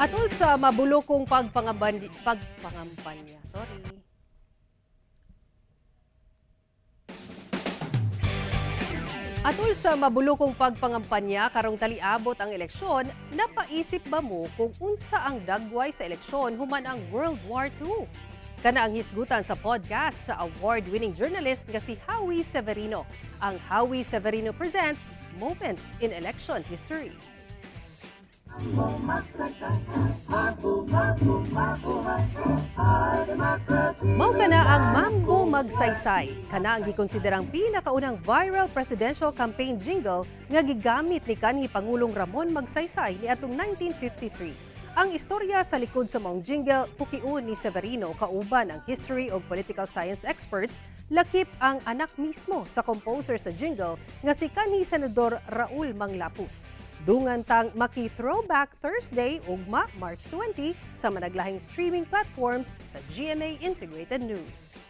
Atol sa mabulokong pagpangampanya. Sorry. Atol sa mabulokong pagpangampanya karong taliabot ang eleksyon, napaisip ba mo kung unsa ang dagway sa eleksyon human ang World War II? Kana ang hisgutan sa podcast sa award-winning journalist nga si Howie Severino. Ang Howie Severino Presents Moments in Election History. Mao kana ang Mambo Magsaysay. Kana ang gikonsiderang pinakaunang viral presidential campaign jingle nga gigamit ni kanhi Pangulong Ramon Magsaysay niadtong 1953. Ang istorya sa likod sa maong jingle tukion ni Severino kauban ang history ug political science experts, lakip ang anak mismo sa composer sa jingle nga si kanhi Senador Raul Manglapus. Dungan tang maki-Throwback Thursday ugma, March 20, sa managlahing streaming platforms sa GMA Integrated News.